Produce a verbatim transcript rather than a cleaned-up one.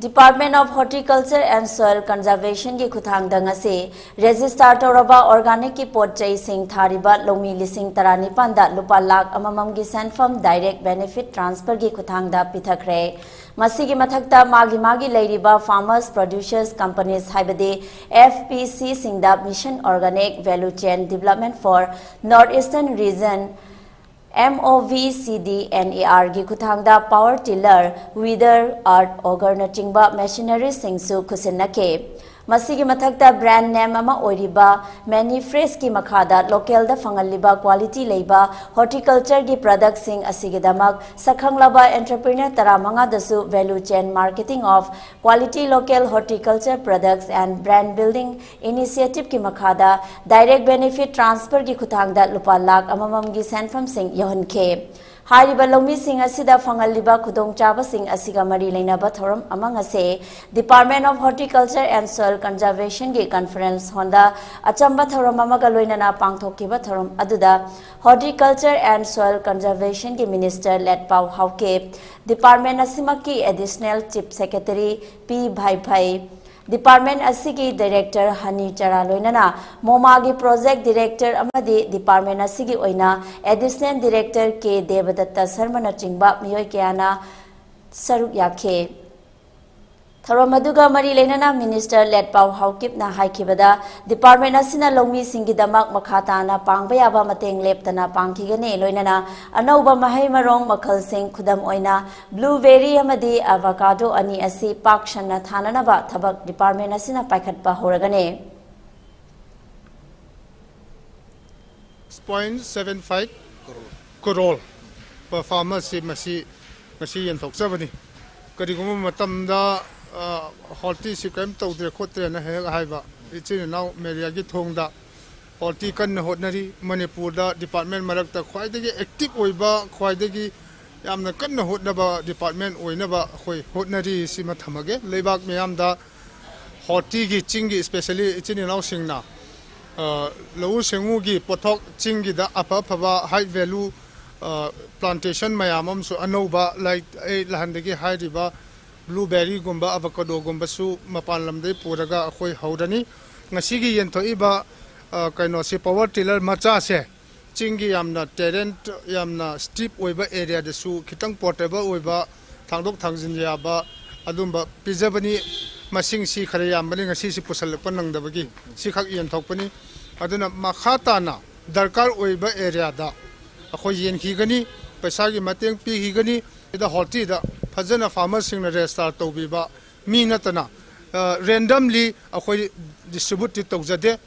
Department of Horticulture and Soil Conservation ꯒꯤ ꯈꯨꯠꯊꯥꯡꯗ ꯉꯁꯤ register ꯇꯧꯔꯕ organic ꯀꯤ ꯄꯣꯠ ꯆꯩꯁꯤꯡ ꯊꯥꯔꯤꯕ ꯂꯧꯃꯤ ꯂꯤꯁꯤꯡ ꯇꯔꯥꯅꯤꯄꯥꯟꯗ ꯂꯨꯄꯥ ꯂꯥꯈ ꯑꯃꯃꯝꯒꯤ ꯁꯦꯟꯐꯝ direct benefit transfer ꯒꯤ ꯈꯨꯠꯊꯥꯡꯗ ꯄꯤꯊꯈ꯭ꯔꯦ꯫ ꯃꯁꯤꯒꯤ ꯃꯊꯛꯇ ꯃꯥꯒꯤ ꯃꯥꯒꯤ ꯂꯩꯔꯤꯕ farmers producers companies ꯍꯥꯏꯕꯗꯤ F P C ꯁꯤꯡꯗ Mission Organic Value Chain Development for North Eastern Region, M O V C D N A R ꯒꯤ ꯈꯨꯠꯊꯥꯡꯗ power tiller, weeder, earth auger ꯅꯆꯤꯡꯕ machinery ꯁꯤꯡꯁꯨ ꯈꯨꯠꯁꯤꯟꯅꯈꯤ꯫ ꯃꯁꯤꯒꯤ ꯃꯊꯛꯇ brand name ꯑꯃ ꯑꯣꯏꯔꯤꯕ Many Fresh ꯀꯤ ꯃꯈꯥꯗ local ꯗ ꯐꯪꯍꯜꯂꯤꯕ quality ꯂꯩꯕ horticulture ꯒꯤ product ꯁꯤꯡ ꯑꯁꯤꯒꯤꯗꯃꯛ ꯁꯛꯈꯪꯂꯕ entrepreneur ꯇꯔꯥꯃꯉꯥꯗꯁꯨ value chain marketing of quality local horticulture products and brand building initiative ꯀꯤ ꯃꯈꯥꯗ direct benefit transfer ꯒꯤ ꯈꯨꯠꯊꯥꯡꯗ ꯂꯨꯄꯥ ꯂꯥꯈ ꯑꯃꯃꯝꯒꯤ ꯁꯦꯟꯐꯝꯁꯤꯡ ꯌꯧꯍꯟꯈꯤ꯫ ꯍꯥꯏꯔꯤꯕ ꯂꯧꯃꯤꯁꯤꯡ ꯑꯁꯤꯗ ꯐꯪꯍꯜꯂꯤꯕ ꯈꯨꯗꯣꯡꯆꯥꯕꯁꯤꯡ ꯑꯁꯤꯒ ꯃꯔꯤ ꯂꯩꯅꯕ ꯊꯧꯔꯝ ꯑꯃ ꯉꯁꯤ Department of Horticulture and Soil Conservation ꯒꯤ conference hall ꯗ ꯑꯆꯝꯕ ꯊꯧꯔꯝ ꯑꯃꯒ ꯂꯣꯏꯅꯅ ꯄꯥꯡꯊꯣꯛꯈꯤꯕ ꯊꯧꯔꯝ ꯑꯗꯨꯗ Horticulture and Soil Conservation ꯒꯤ Minister ꯂꯦꯠꯄꯥꯎ Haokip, department ꯑꯁꯤꯃꯛꯀꯤ Additional Chief Secretary ꯄꯤ ꯚꯥꯏꯐꯩ, department ꯑꯁꯤꯒꯤ director ꯍꯅꯤ ꯆꯔꯥ ꯂꯣꯏꯅꯅ ꯃꯣꯃꯥꯒꯤ project director ꯑꯃꯗꯤ department ꯑꯁꯤꯒꯤ ꯑꯣꯏꯅ additional director ꯀꯦ ꯗꯦꯕꯗꯠꯇ ꯁꯔꯃꯅꯆꯤꯡꯕ ꯃꯤꯑꯣꯏ ꯀꯌꯥꯅ ꯁꯔꯨꯛ ꯌꯥꯈꯤ꯫ ꯊꯧꯔꯝ ꯑꯗꯨꯒ ꯃꯔꯤ ꯂꯩꯅꯅ Minister ꯂꯦꯠꯄꯥꯎ ꯍꯥꯎꯀꯤꯞꯅ ꯍꯥꯏꯈꯤꯕꯗ, department ꯑꯁꯤꯅ ꯂꯧꯃꯤꯁꯤꯡꯒꯤꯗꯃꯛ ꯃꯈꯥ ꯇꯥꯅ ꯄꯥꯡꯕ ꯌꯥꯕ ꯃꯇꯦꯡ ꯂꯦꯞꯇꯅ ꯄꯥꯡꯈꯤꯒꯅꯤ, ꯂꯣꯏꯅꯅ ꯑꯅꯧꯕ ꯃꯍꯩ ꯃꯔꯣꯡ ꯃꯈꯜꯁꯤꯡ, ꯈꯨꯗꯝ ꯑꯣꯏꯅ blueberry ꯑꯃꯗꯤ avocado ꯑꯅꯤ ꯑꯁꯤ ꯄꯥꯛ ꯁꯟꯅ ꯊꯥꯅꯅꯕ ꯊꯕꯛ department ꯑꯁꯤꯅ ꯄꯥꯏꯈꯠꯄ ꯍꯧꯔꯒꯅꯤ꯫ Point seven five crore per farmer ꯁꯤ ꯃꯁꯤ ꯉꯁꯤ ꯌꯦꯟꯊꯣꯛꯆꯕꯅꯤ꯫ ꯀꯔꯤꯒꯨꯝꯕ ꯃꯇꯝꯗ, ꯑ, horti ꯁꯤ ꯀꯔꯤꯝ ꯇꯧꯗ꯭ꯔꯦ ꯈꯣꯠꯇ꯭ꯔꯦꯅ ꯍꯦꯛ ꯍꯥꯏꯕ, ꯏꯆꯤꯟ ꯏꯅꯥꯎ media ꯒꯤ ꯊꯣꯡꯗ horti ꯀꯟꯅ ꯍꯣꯠꯅꯔꯤ꯫ ꯃꯅꯤꯄꯨꯔꯗ department ꯃꯔꯛꯇ ꯈ꯭ꯋꯥꯏꯗꯒꯤ active ꯑꯣꯏꯕ, ꯈ꯭ꯋꯥꯏꯗꯒꯤ ꯌꯥꯝꯅ ꯀꯟꯅ ꯍꯣꯠꯅꯕ department ꯑꯣꯏꯅꯕ ꯑꯩꯈꯣꯏ ꯍꯣꯠꯅꯔꯤ꯫ ꯁꯤꯃ ꯊꯝꯃꯒꯦ꯫ ꯂꯩꯕꯥꯛ ꯃꯤꯌꯥꯝꯗ horti ꯒꯤ, ꯆꯤꯡꯒꯤ, especially ꯏꯆꯤꯟ ꯏꯅꯥꯎꯁꯤꯡꯅ, ꯑ, ꯂꯧꯎ ꯁꯤꯡꯎꯒꯤ ꯄꯣꯠꯊꯣꯛ, ꯆꯤꯡꯒꯤꯗ ꯑꯐ ꯑꯐꯕ high value, ꯑ, plantation ꯃꯌꯥꯝ ꯑꯃꯁꯨ ꯑꯅꯧꯕ, like ꯑꯩ ꯅꯍꯥꯟꯗꯒꯤ ꯍꯥꯏꯔꯤꯕ ꯕ꯭ꯂꯨꯕꯦꯔꯤꯒꯨꯝꯕ ꯑꯦꯚꯣꯀꯥꯗꯣꯒꯨꯝꯕꯁꯨ ꯃꯄꯥꯟ ꯂꯝꯗꯒꯤ ꯄꯨꯔꯒ ꯑꯩꯈꯣꯏ ꯍꯧꯔꯅꯤ꯫ ꯉꯁꯤꯒꯤ ꯌꯦꯟꯊꯣꯛꯏꯕ ꯑ, ꯀꯩꯅꯣꯁꯤ, ꯄꯋꯥꯔ ꯇꯤꯂꯔ ꯃꯆꯥꯁꯦ ꯆꯤꯡꯒꯤ ꯌꯥꯝꯅ ꯇꯦꯔꯦꯟ, ꯌꯥꯝꯅ ꯁ꯭ꯇꯤꯞ ꯑꯣꯏꯕ ꯑꯦꯔꯤꯌꯥꯗꯁꯨ ꯈꯤꯇꯪ ꯄꯣꯔꯇꯦꯕꯜ ꯑꯣꯏꯕ, ꯊꯥꯡꯗꯣꯛ ꯊꯥꯡꯖꯤꯟ ꯌꯥꯕ ꯑꯗꯨꯝꯕ ꯄꯤꯖꯕꯅꯤ꯫ ꯃꯁꯤꯡꯁꯤ ꯈꯔ ꯌꯥꯝꯕꯅꯤ, ꯉꯁꯤꯁꯤ ꯄꯨꯁꯜꯂꯛꯄ ꯅꯪꯗꯕꯒꯤ ꯁꯤꯈꯛ ꯌꯦꯟꯊꯣꯛꯄꯅꯤ꯫ ꯑꯗꯨꯅ ꯃꯈꯥ ꯇꯥꯅ ꯗꯔꯀꯥꯔ ꯑꯣꯏꯕ ꯑꯦꯔꯤꯌꯥꯗ ꯑꯩꯈꯣꯏ ꯌꯦꯟꯈꯤꯒꯅꯤ, ꯄꯩꯁꯥꯒꯤ ꯃꯇꯦꯡ ꯄꯤꯈꯤꯒꯅꯤ꯫ ꯁꯤꯗ ꯍꯣꯔꯇꯤꯗ ꯐꯖꯅ ꯐꯥꯔꯃꯔꯁꯤꯡꯅ ꯔꯦꯖꯤꯁꯇꯥꯔ ꯇꯧꯕꯤꯕ ꯃꯤ ꯅꯠꯇꯅ, ꯑ, ꯔꯦꯟꯗꯝꯂꯤ ꯑꯩꯈꯣꯏ ꯗꯤꯁꯇ꯭ꯔꯤꯕ꯭ꯌꯨꯠꯇꯤ ꯇꯧꯖꯗꯦ꯫